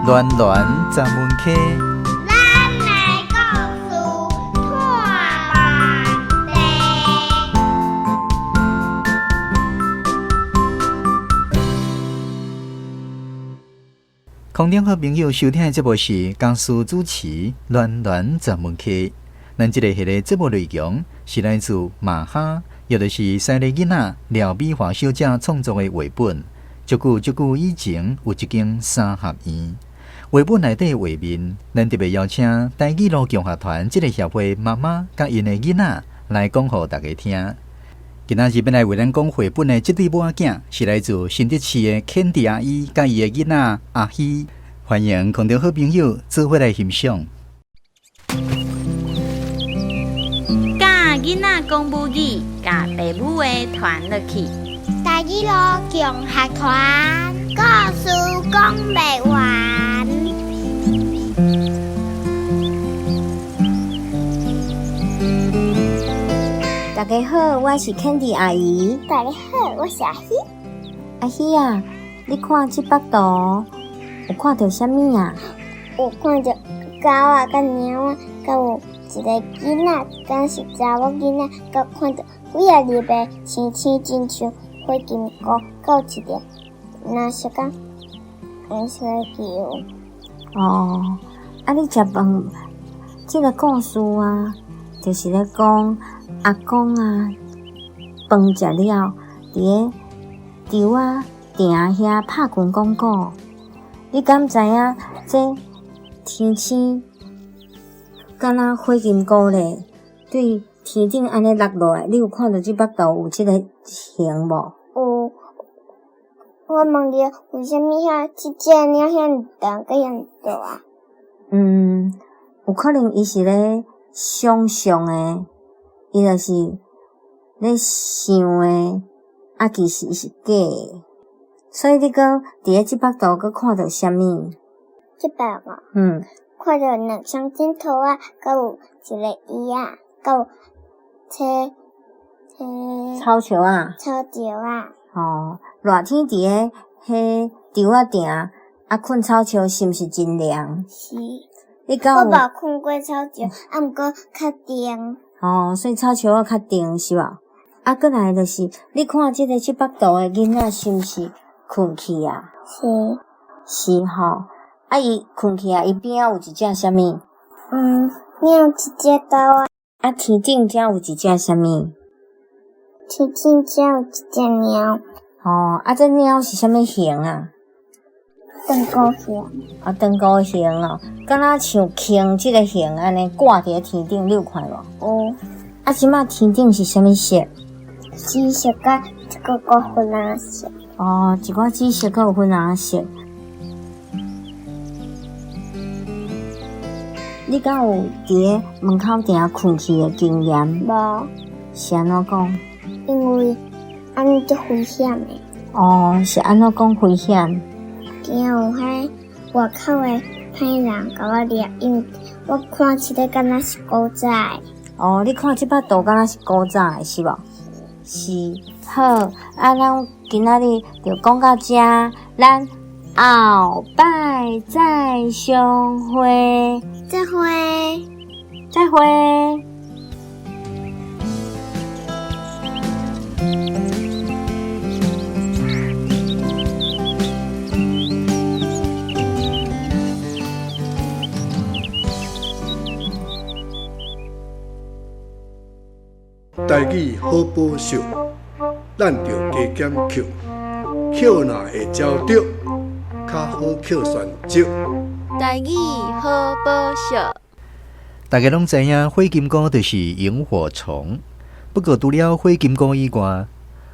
暖暖十门溪。咱的故事托万地。空中好朋友收聽的節目是江蘇主持暖暖十門溪。咱這个系列節目內容是來自馬哈，也就是西麗囡仔廖美華小姐創作的繪本。足久足久以前，有一間三合院。繪本內底畫面，咱特別邀請台語路共學團這个協會媽媽佮𪜶的囡仔來講予大家聽。今仔日欲來為咱講繪本的這對母仔囝，是來自新竹市的肯迪阿姨佮伊的囡仔阿希。歡迎空中好朋友做伙來欣賞。教囡仔講母語，共爸母的傳落去。台語路共學團，故事講袂完。大家好，我是肯迪阿姨。大家好，我是阿希。阿希啊，你看這幅圖，有看著啥物啊？有看著狗仔佮貓仔，佮有一個囡仔，敢是查某囡仔，佮看著幾仔粒的星星，親像火金姑，佮有一個藍色佮黃色的球。哦，啊，你食飯，這個故事啊，就是咧講阿公啊，飯食了，佇咧桌仔埕遐拍軍講鼓。你敢知影這天星敢若火金姑咧，對天頂按呢落落來，你有看著這幅圖有這个形無？有。我問你，為啥物遐這隻鳥遐長閣遐大？嗯，有可能伊是咧想像的，伊就是咧想的，啊，其實伊是假的。所以你閣佇咧這幅圖閣看著啥物？這幅哦。嗯。看著兩雙枕頭仔，閣有一个椅仔，閣有車車。草石仔。草石仔。哦，熱天佇咧彼桌仔埕啊，睏草石是毋是真涼？是。你敢有？我無睏過草石，啊，毋過較重。哦，所以草石仔較重是無？啊，閣來就是，你看這个這幅圖的囡仔是毋是睏去啊？是。是吼。啊，伊睏去啊，伊邊仔有一隻啥物？嗯，邊有一隻狗仔。啊，天頂遮有一隻啥物？天頂遮有一隻貓。哦，啊，這貓是啥物形啊？長鼓形。啊，長鼓形哦，敢若像雥這个形按呢掛佇咧天頂，你有看無？有。啊，這馬天頂是啥物色？紫色佮一個個粉紅色。哦，一寡紫色閣有粉紅色。你敢有佇咧門口埕睏去的經驗？無。是按怎講？因為按呢足危險的。哦，是按怎講危險？驚有彼外口的歹人共我掠，因為我看這个敢若是古早的。哦，你看這幅圖敢若是古早的，是無？是。好，啊，咱今仔日就講到這，咱後擺再相會。再會。再會。台語好寶惜，咱著加減抾，抾若會招著，較好抾旋石。台語好寶惜。大家攏知影火金姑就是螢火蟲，不過除了火金姑以外，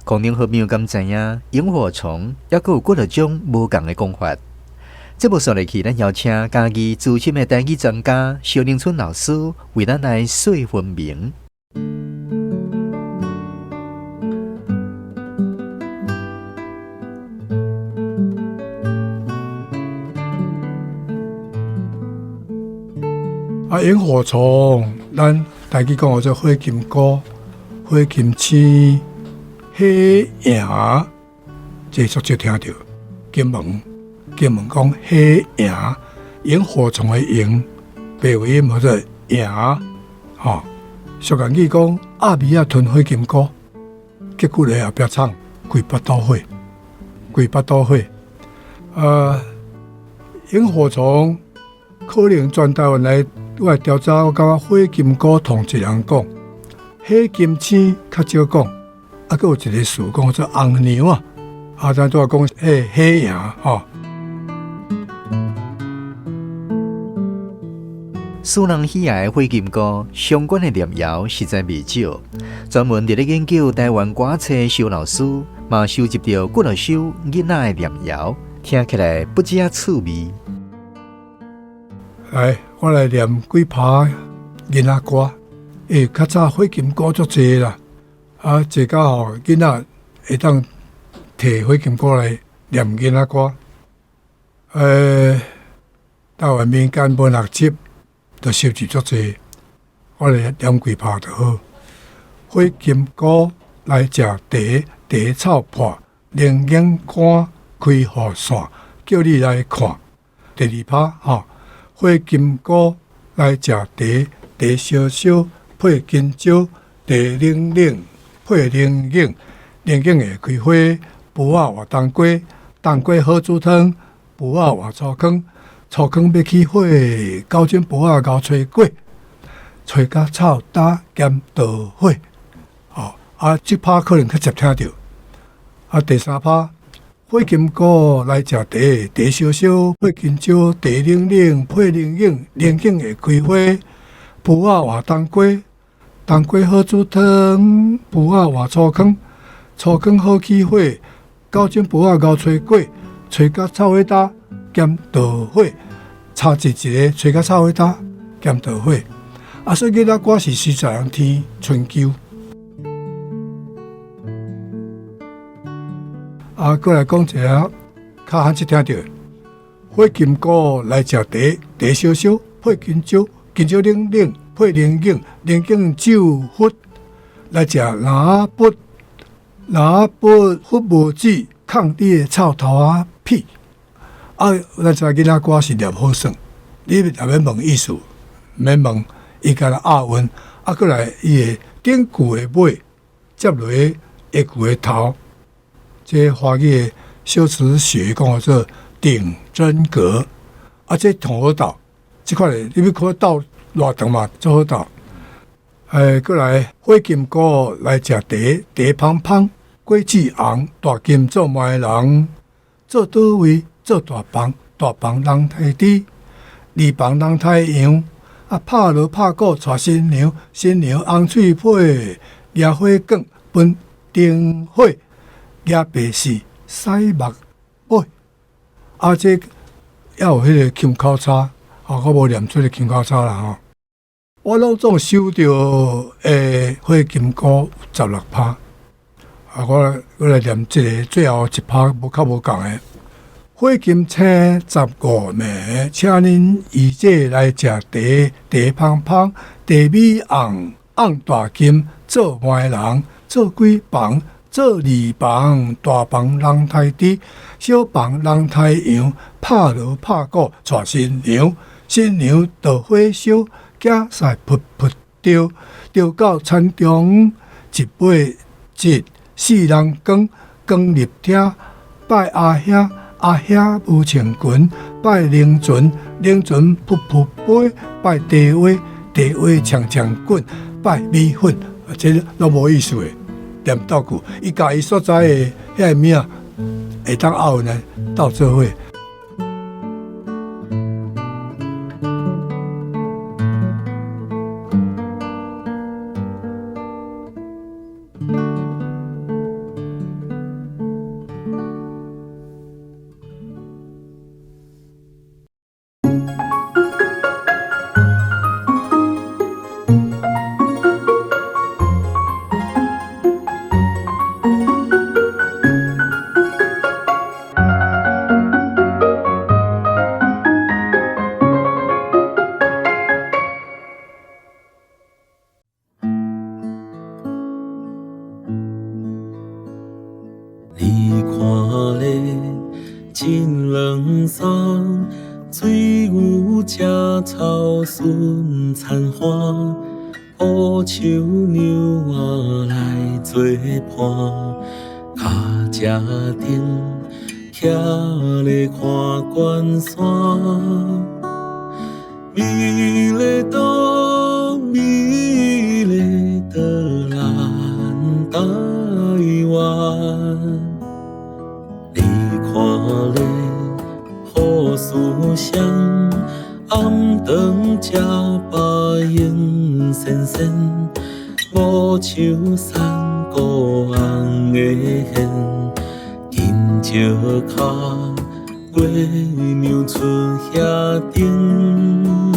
空中好朋友敢知影螢火蟲猶閣有幾若種無仝的講法。節目煞落去，咱邀請嘉義資深的台語專家蕭寧春老師為咱來細分明。啊，螢火蟲，咱台語講叫做火金姑、火金星、火螢，這足少聽著。金門，經文講火螢，螢火蟲的螢，白話音叫做螢，吼。俗語講鴨米仔吞火金菇，結果咧後壁藏規腹肚火，規腹肚火。螢火蟲可能全台灣來，我來調查，我感覺火金菇同一人講，火金星較少講，啊，閣有一個詞講做紅娘啊，啊，咱拄仔講彼火螢吼。使人喜愛的火金菇相關的念謠實在袂少，專門佇咧研究台灣歌冊的蕭老師嘛收集著幾若首囡仔的念謠，聽起來不止仔趣味。來，我來念幾拍囡仔歌。較早火金菇足濟啦，啊，濟到吼囡仔會當提火金菇來念囡仔歌。台灣民間文學集都收集足濟，我來念幾拍就好。火金菇來食茶，茶臭破，龍眼乾開雨傘，叫你來看。第二拍吼，火金菇來食茶，茶燒燒配金蕉，茶冷冷配龍眼，龍眼會開花，埔仔換冬瓜，冬瓜好煮湯，埔仔換粗糠，粗糠欲起火，九種埔仔𠢕炊粿，炊甲臭焦兼著火。哦，啊，這拍可能較捷聽著。啊，第三拍，火金菇來食茶，茶燒燒配金蕉，茶冷冷配龍眼，龍眼會開花，埔仔換冬瓜，冬瓜好煮湯，埔仔換粗糠，粗糠好起火，九種埔仔𠢕炊粿，炊甲臭火焦兼著火，差一一個炊甲臭火焦兼著火。啊，所以囡仔歌是實在人聽春秋。啊，閣來講一個較罕少聽著，火金菇來食茶，茶燒燒配金蕉，金蕉冷冷配龍眼，龍眼酒佛來食藍筆，藍筆佛無止，控你的臭頭仔屁。啊，咱知囡仔歌是念好耍，你若欲問意思，免問，伊干焦押韻，啊，閣來伊的頂句的尾接落去下句的頭。這華語的修辭學講叫做頂真格，啊，這同好鬥，這款的你欲看鬥偌長嘛，足好鬥。閣來火金菇來食茶，茶芳芳，果子紅，大金做媒人，做佗位做大房，大房人刣豬，二房人刣羊，啊，拍鑼拍鼓娶新娘，新娘紅喙皮，舉火管分燈火。舉白事洗目尾，啊，這猶有彼个胸口叉，啊，我無念出個胸口叉啦吼。我攏總收著火金菇16拍，啊，我來念這个最後一拍，無較無仝的。火金星15暝，請恁姨姐來食茶，茶芳芳，茶米紅，紅大金做媒人，做幾房？做二房，大房人刣豬，小房人刣羊，拍鑼拍鼓娶新娘，新娘著火燒，囝婿噗噗著，著到田中，一尾一四人光，光入廳，拜阿兄，阿兄無穿裙，拜龍船，龍船噗噗飛，拜地蛙，地蛙長長滾，拜米粉，這攏無意思的。念鬥句，伊共伊所在的彼個名會當押韻來鬥做伙。一兩三，水牛食草順田花，烏樹娘仔來做伴，跤車頂徛咧看關山，美麗島，美麗的咱台灣。你看咧，好思想，暗頓食飽閒仙仙，無樹山谷紅的現，金石跤，月娘出遐頂。